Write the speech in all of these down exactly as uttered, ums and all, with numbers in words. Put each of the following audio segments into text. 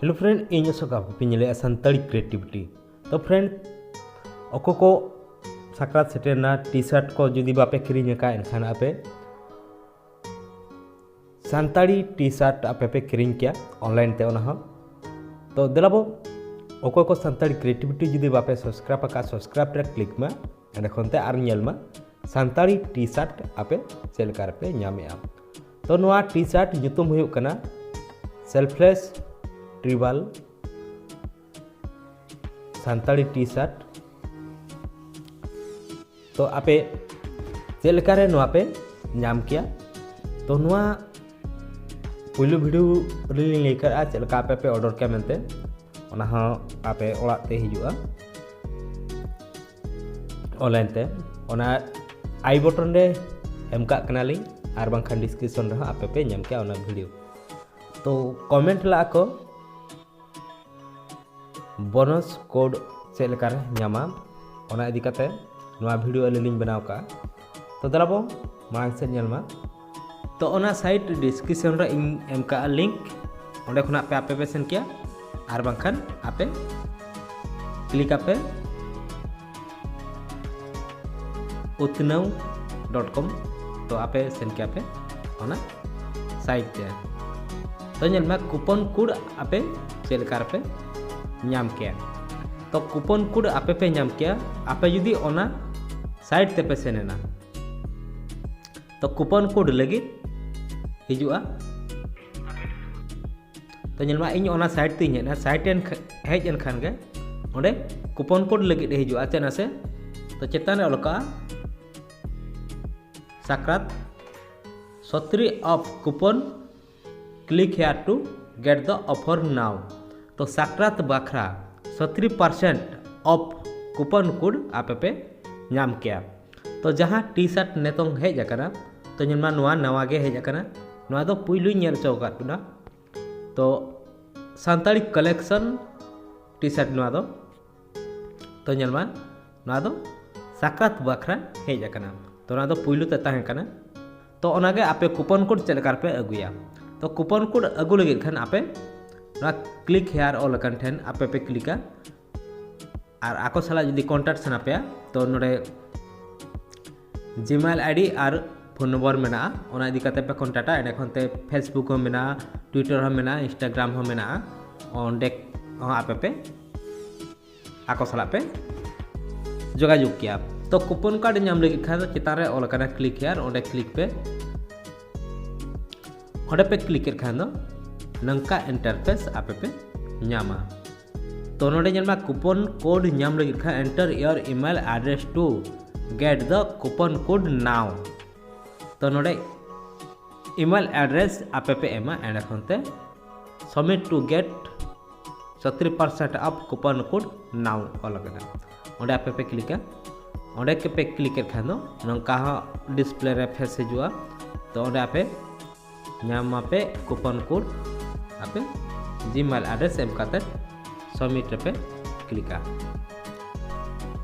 Hello friend, ᱤᱧ ᱚᱥᱳᱠ, ᱟᱯᱮ ᱯᱮ ᱧᱮᱞᱮᱫᱼᱟ ᱥᱟᱱᱛᱟᱲᱤ ᱠᱨᱤᱭᱮᱴᱤᱵᱷᱤᱴᱤ᱾ ᱛᱚ friend, ᱚᱠᱚᱭ ᱠᱚ ᱥᱟᱠᱨᱟᱛ ᱥᱮᱴᱮᱨ ᱮᱱᱟ, ᱴᱤ ᱥᱟᱨᱴ ᱠᱚ ᱡᱩᱫᱤ ᱵᱟᱯᱮ ᱠᱤᱨᱤᱧ ᱟᱠᱟᱫ, ᱮᱱᱠᱷᱟᱱ ᱟᱯᱮ ᱥᱟᱱᱛᱟᱲᱤ ᱴᱤ ᱥᱟᱨᱴ ᱟᱯᱮ ᱯᱮ ᱠᱤᱨᱤᱧ ᱠᱮᱭᱟ ᱚᱱᱞᱟᱭᱤᱱ ᱛᱮ ᱚᱱᱟ ᱦᱚᱸ᱾ ᱛᱚ ᱫᱮᱞᱟᱵᱚ, ᱚᱠᱚᱭ ᱠᱚ ᱥᱟᱱᱛᱟᱲᱤ ᱠᱨᱤᱭᱮᱴᱤᱵᱷᱤᱴᱤ ᱡᱩᱫᱤ ᱵᱟᱯᱮ ᱥᱟᱵᱥᱠᱨᱟᱭᱤᱵ ᱟᱠᱟᱫ, ᱥᱟᱵᱥᱠᱨᱟᱭᱤᱵ ᱨᱮ ᱠᱞᱤᱠ ᱢᱟ, ᱚᱸᱰᱮ ᱠᱷᱚᱱ ᱛᱮ ᱟᱨ ᱧᱮᱞ ᱢᱟ ᱥᱟᱱᱛᱟᱲᱤ ᱴᱤ ᱥᱟᱨᱴ ᱟᱯᱮ ᱪᱮᱫ ᱞᱮᱠᱟ ᱨᱮᱯᱮ ᱧᱟᱢᱮᱜᱼᱟ᱾ ᱛᱚ ᱱᱚᱣᱟ ᱴᱤ ᱥᱟᱨᱴ ᱧᱩᱛᱩᱢ ᱦᱩᱭᱩᱜ ᱠᱟᱱᱟ ᱥᱮᱞᱯᱷᱞᱮᱥ ᱴᱨᱤᱵᱟᱞ ᱥᱟᱱᱛᱟᱲᱤ ᱴᱤ ᱥᱟᱨᱴ᱾ ᱛᱚ ᱟᱯᱮ ᱪᱮᱫ ᱞᱮᱠᱟᱨᱮ ᱱᱚᱣᱟ ᱯᱮ ᱧᱟᱢ ᱠᱮᱭᱟ? ᱛᱚ ᱱᱚᱣᱟ ᱯᱩᱭᱞᱩ ᱵᱷᱤᱰᱤᱭᱳ ᱨᱮᱞᱤᱧ ᱞᱟᱹᱭ ᱠᱟᱜᱼᱟ ᱪᱮᱫ ᱞᱮᱠᱟ ᱟᱯᱮ ᱯᱮ ᱚᱰᱟᱨ ᱠᱮᱭᱟ ᱢᱮᱱᱛᱮ, ᱚᱱᱟ ᱦᱚᱸ ᱟᱯᱮ ᱚᱲᱟᱜ ᱛᱮ ᱦᱤᱡᱩᱜᱼᱟ ᱚᱱᱞᱟᱭᱤᱱ ᱛᱮ᱾ ᱚᱱᱟ ᱟᱭ ᱵᱚᱴᱚᱱ ᱨᱮ ᱮᱢ ᱠᱟᱜ ᱠᱟᱱᱟᱞᱤᱧ, ᱟᱨ ᱵᱟᱝᱠᱷᱟᱱ ᱰᱤᱥᱠᱨᱤᱯᱥᱚᱱ ᱨᱮᱦᱚᱸ ᱟᱯᱮ ᱯᱮ ᱧᱟᱢ ᱠᱮᱭᱟ ᱚᱱᱟ ᱵᱷᱤᱰᱤᱭᱳ᱾ ᱛᱚ ᱠᱚᱢᱮᱱᱴ ᱞᱟᱜᱼᱟ ᱠᱚ ᱵᱳᱱᱟᱥ ᱠᱳᱰ ᱪᱮᱫ ᱞᱮᱠᱟᱨᱮ ᱧᱟᱢᱟ, ᱚᱱᱟ ᱤᱫᱤ ᱠᱟᱛᱮ ᱱᱚᱣᱟ ᱵᱷᱤᱰᱤᱭᱳ ᱟᱹᱞᱤᱧ ᱞᱤᱧ ᱵᱮᱱᱟᱣ ᱠᱟᱜᱼᱟ᱾ ᱛᱚ ᱫᱮᱞᱟ ᱵᱚ ᱢᱟᱲᱟᱝ ᱥᱮᱫ ᱧᱮᱞ ᱢᱟ᱾ ᱛᱚ ᱚᱱᱟ ᱥᱟᱭᱤᱴ ᱰᱤᱥᱠᱨᱤᱯᱥᱚᱱ ᱨᱮ ᱤᱧ ᱮᱢ ᱠᱟᱜᱼᱟ ᱞᱤᱝᱠ, ᱚᱸᱰᱮ ᱠᱷᱚᱱᱟᱜ ᱯᱮ ᱟᱯᱮ ᱯᱮ ᱥᱮᱱ ᱠᱮᱭᱟ, ᱟᱨ ᱵᱟᱝᱠᱷᱟᱱ ᱟᱯᱮ ᱠᱞᱤᱠ ᱟᱯᱮ ᱩᱛᱱᱟᱹᱣ ᱰᱚᱴ ᱠᱚᱢ᱾ ᱛᱚ ᱟᱯᱮ ᱥᱮᱱ ᱠᱮᱭᱟ ᱯᱮ ᱚᱱᱟ ᱥᱟᱭᱤᱴ ᱛᱮ᱾ ᱛᱚ ᱧᱮᱞ ᱢᱮ ᱠᱩᱯᱚᱱ ᱠᱳᱰ ᱟᱯᱮ ᱪᱮᱫ ᱞᱮᱠᱟ ᱨᱮᱯᱮ ᱧᱟᱢ ᱠᱮᱭᱟ᱾ ᱛᱚ ᱠᱩᱯᱚᱱ ᱠᱳᱰ ᱟᱯᱮ ᱯᱮ ᱧᱟᱢ ᱠᱮᱭᱟ, ᱟᱯᱮ ᱡᱩᱫᱤ ᱚᱱᱟ ᱥᱟᱭᱤᱴ ᱛᱮᱯᱮ ᱥᱮᱱ ᱮᱱᱟ᱾ ᱛᱚ ᱠᱩᱯᱚᱱ ᱠᱳᱰ ᱞᱟᱹᱜᱤᱫ ᱦᱤᱡᱩᱜᱼᱟ᱾ ᱛᱚ ᱧᱮᱞ ᱢᱟ ᱤᱧ ᱚᱱᱟ ᱥᱟᱭᱤᱴ ᱛᱮᱧ ᱦᱮᱡ ᱮᱱᱟ, ᱥᱟᱭᱤᱴ ᱮᱱ ᱠᱷ-, ᱦᱮᱡ ᱮᱱ ᱠᱷᱟᱱ ᱜᱮ ᱚᱸᱰᱮ ᱠᱩᱯᱚᱱ ᱠᱳᱰ ᱞᱟᱹᱜᱤᱫ ᱦᱤᱡᱩᱜᱼᱟ᱾ ᱪᱮᱫ ᱱᱟᱥᱮ ᱛᱚ ᱪᱮᱛᱟᱱ ᱨᱮ ᱚᱞ ᱠᱟᱜᱼᱟ ᱥᱟᱠᱨᱟᱛ ᱥᱚᱛᱨᱤ of coupon, click here to get the offer now᱾ ᱛᱚ ᱥᱟᱠᱨᱟᱛ ᱵᱟᱠᱷᱨᱟ ᱥᱚᱛᱨᱤ ᱯᱟᱨᱥᱮᱱᱴ ᱚᱯᱷ ᱠᱩᱯᱚᱱ ᱠᱳᱰ ᱟᱯᱮ ᱯᱮ ᱧᱟᱢ ᱠᱮᱭᱟ᱾ ᱛᱚ ᱡᱟᱦᱟᱸ ᱴᱤ ᱥᱟᱨᱴ ᱱᱤᱛᱚᱝ ᱦᱮᱡ ᱟᱠᱟᱱᱟ, ᱛᱚ ᱧᱮᱞ ᱢᱟ ᱱᱚᱣᱟ ᱱᱟᱣᱟ ᱜᱮ ᱦᱮᱡ ᱟᱠᱟᱱᱟ᱾ ᱱᱚᱣᱟ ᱫᱚ ᱯᱩᱭᱞᱩᱧ ᱧᱮᱞ ᱦᱚᱪᱚ ᱟᱠᱟᱫ ᱵᱚᱱᱟ᱾ ᱛᱚ ᱥᱟᱱᱛᱟᱲᱤ ᱠᱟᱞᱮᱠᱥᱚᱱ ᱴᱤ ᱥᱟᱨᱴ ᱱᱚᱣᱟ ᱫᱚ᱾ ᱛᱚ ᱧᱮᱞ ᱢᱟ ᱱᱚᱣᱟ ᱫᱚ ᱥᱟᱠᱨᱟᱛ ᱵᱟᱠᱷᱨᱟ ᱦᱮᱡ ᱟᱠᱟᱱᱟ᱾ ᱛᱚ ᱱᱚᱣᱟ ᱫᱚ ᱯᱩᱭᱞᱩ ᱛᱮ ᱛᱟᱦᱮᱸ ᱠᱟᱱᱟ᱾ ᱛᱚ ᱚᱱᱟᱜᱮ ᱟᱯᱮ ᱠᱩᱯᱚᱱ ᱠᱳᱰ ᱪᱮᱫ ᱞᱮᱠᱟ ᱨᱮᱯᱮ ᱟᱹᱜᱩᱭᱟ? ᱛᱚ ᱠᱩᱯᱚᱱ ᱠᱳᱰ ᱟᱹᱜᱩ ᱞᱟᱹᱜᱤᱫ ᱠᱷᱟᱱ ᱟᱯᱮ ᱱᱚᱣᱟ click here ᱚᱞ ᱟᱠᱟᱱ ᱴᱷᱮᱱ ᱟᱯᱮ ᱯᱮ ᱠᱞᱤᱠᱟ᱾ ᱟᱨ ᱟᱠᱚ ᱥᱟᱞᱟᱜ ᱡᱩᱫᱤ ᱠᱚᱱᱴᱟᱠᱴ ᱥᱟᱱᱟ ᱯᱮᱭᱟ, ᱛᱚ ᱱᱚᱰᱮ ᱡᱤᱢᱮᱞ ᱟᱭᱰᱤ ᱟᱨ ᱯᱷᱳᱱ ᱱᱚᱢᱵᱚᱨ ᱢᱮᱱᱟᱜᱼᱟ, ᱚᱱᱟ ᱤᱫᱤ ᱠᱟᱛᱮ ᱯᱮ ᱠᱚᱱᱴᱟᱠᱴᱟ᱾ ᱮᱸᱰᱮ ᱠᱷᱚᱱ ᱛᱮ Facebook ᱦᱚᱸ ᱢᱮᱱᱟᱜᱼᱟ, Twitter ᱦᱚᱸ ᱢᱮᱱᱟᱜᱼᱟ, Instagram ᱦᱚᱸ ᱢᱮᱱᱟᱜᱼᱟ, ᱚᱸᱰᱮ ᱦᱚᱸ ᱟᱯᱮ ᱯᱮ ᱟᱠᱚ ᱥᱟᱞᱟᱜ ᱯᱮ ᱡᱳᱜᱟᱡᱳᱜᱽ ᱠᱮᱭᱟ᱾ ᱛᱚ ᱠᱩᱯᱚᱱ ᱠᱟᱨᱰ ᱧᱟᱢ ᱞᱟᱹᱜᱤᱫ ᱠᱷᱟᱱ ᱫᱚ ᱪᱮᱛᱟᱱ ᱨᱮ ᱚᱞ ᱟᱠᱟᱱᱟ click here, ᱚᱸᱰᱮ ᱠᱞᱤᱠ ᱯᱮ᱾ ᱚᱸᱰᱮ ᱯᱮ ᱠᱞᱤᱠ ᱮᱫ ᱠᱷᱟᱱ ᱫᱚ ᱱᱚᱝᱠᱟ ᱤᱱᱴᱟᱨᱯᱷᱮᱥ ᱟᱯᱮ ᱯᱮ ᱧᱟᱢᱟ᱾ ᱛᱚ ᱱᱚᱰᱮ ᱧᱮᱞ ᱢᱟ, ᱠᱩᱯᱚᱱ ᱠᱳᱰ ᱧᱟᱢ ᱞᱟᱹᱜᱤᱫ ᱠᱷᱟᱱ enter your email address to get the coupon code now᱾ ᱛᱚ ᱱᱚᱰᱮ email address ᱟᱯᱮ ᱯᱮ ᱮᱢᱟ, ᱮᱸᱰᱮ ᱠᱷᱚᱱ ᱛᱮ submit to get thirty percent off coupon code now ᱚᱞ ᱟᱠᱟᱱᱟ᱾ ᱚᱸᱰᱮ ᱟᱯᱮ ᱯᱮ ᱠᱞᱤᱠᱟ᱾ ᱚᱸᱰᱮ ᱯᱮ ᱠᱞᱤᱠ ᱮᱫ ᱠᱷᱟᱱ ᱫᱚ ᱱᱚᱝᱠᱟ ᱦᱚᱸ ᱰᱤᱥᱯᱞᱮ ᱨᱮ ᱯᱷᱮᱥ ᱦᱤᱡᱩᱜᱼᱟ᱾ ᱛᱚ ᱚᱸᱰᱮ ᱟᱯᱮ ᱧᱟᱢ ᱢᱟᱯᱮ ᱠᱩᱯᱚᱱ ᱠᱳᱰ ᱟᱯᱮ ᱡᱤᱢᱮᱞ ᱟᱰᱨᱮᱥ ᱮᱢ ᱠᱟᱛᱮ ᱥᱟᱵᱢᱤᱴ ᱨᱮᱯᱮ ᱠᱞᱤᱠᱟ᱾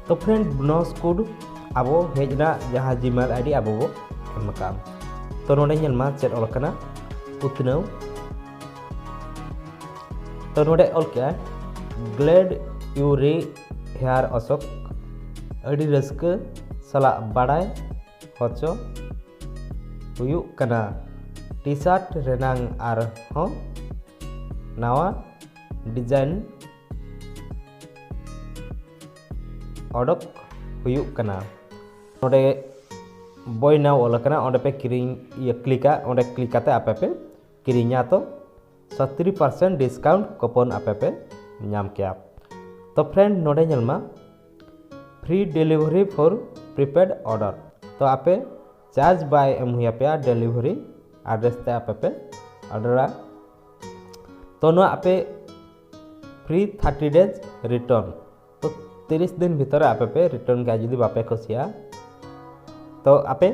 ᱛᱚ ᱯᱷᱨᱮᱱᱰ, ᱵᱳᱱᱟᱥ ᱠᱳᱰ ᱟᱵᱚ ᱦᱮᱡ ᱮᱱᱟ, ᱡᱟᱦᱟᱸ ᱡᱤᱢᱮᱞ ᱟᱭᱰᱤ ᱟᱵᱚ ᱵᱚ ᱮᱢ ᱟᱠᱟᱫᱼᱟ᱾ ᱛᱚ ᱱᱚᱰᱮ ᱧᱮᱞ ᱢᱟ ᱪᱮᱫ ᱚᱞ ᱟᱠᱟᱱᱟ, ᱩᱛᱱᱟᱹᱣ᱾ ᱛᱚ ᱱᱚᱰᱮ ᱚᱞ ᱠᱮᱜᱼᱟ, glad you re here Ashok, ᱟᱹᱰᱤ ᱨᱟᱹᱥᱠᱟᱹ ᱥᱟᱞᱟᱜ ᱵᱟᱲᱟᱭ ᱦᱚᱪᱚ ᱦᱩᱭᱩᱜ ᱠᱟᱱᱟ᱾ ᱴᱤ ᱥᱟᱨᱴ ᱨᱮᱱᱟᱝ ᱟᱨᱦᱚᱸ ᱱᱟᱣᱟ ᱰᱤᱡᱟᱭᱤᱱ ᱚᱰᱚᱠ ᱦᱩᱭᱩᱜ ᱠᱟᱱᱟ᱾ ᱱᱚᱰᱮ buy now ᱚᱞ ᱟᱠᱟᱱᱟ, ᱚᱸᱰᱮ ᱯᱮ ᱠᱤᱨᱤᱧ ᱤᱭᱟᱹ ᱠᱞᱤᱠᱟ, ᱚᱸᱰᱮ ᱠᱞᱤᱠ ᱠᱟᱛᱮ ᱟᱯᱮ ᱯᱮ ᱠᱤᱨᱤᱧᱟ᱾ ᱛᱚ ᱥᱟᱛᱨᱤ percent discount coupon ᱟᱯᱮ ᱯᱮ ᱧᱟᱢ ᱠᱮᱭᱟ᱾ ᱛᱚ ᱯᱷᱨᱮᱱᱰ, ᱱᱚᱰᱮ ᱧᱮᱞ ᱢᱟ, free delivery for prepaid order᱾ ᱛᱚ ᱟᱯᱮ ᱪᱟᱨᱡᱽ ᱵᱟᱭ ᱮᱢ ᱦᱩᱭ ᱟᱯᱮᱭᱟ, ᱰᱮᱞᱤᱵᱷᱟᱨᱤ ᱟᱰᱨᱮᱥ ᱛᱮ ᱟᱯᱮ ᱯᱮ ᱚᱰᱟᱨᱟ᱾ ᱛᱚ ᱱᱚᱣᱟ ᱟᱯᱮ free thirty days return, ᱛᱚ ᱛᱤᱨᱤᱥ ᱫᱤᱱ ᱵᱷᱤᱛᱚᱨ ᱨᱮ ᱟᱯᱮ ᱯᱮ ᱨᱤᱴᱟᱨᱱ ᱠᱮᱭᱟ ᱡᱩᱫᱤ ᱵᱟᱯᱮ ᱠᱩᱥᱤᱭᱟᱜᱼᱟ᱾ ᱛᱚ ᱟᱯᱮ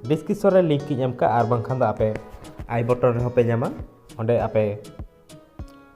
ᱰᱤᱥᱠᱨᱤᱯᱥᱚᱱ ᱨᱮ ᱞᱤᱝᱠ ᱤᱧ ᱮᱢ ᱠᱟᱜᱼᱟ, ᱟᱨ ᱵᱟᱝᱠᱷᱟᱱ ᱫᱚ ᱟᱯᱮ ᱟᱭ ᱵᱚᱴᱚᱱ ᱨᱮᱦᱚᱸ ᱯᱮ ᱧᱟᱢᱟ, ᱚᱸᱰᱮ ᱟᱯᱮ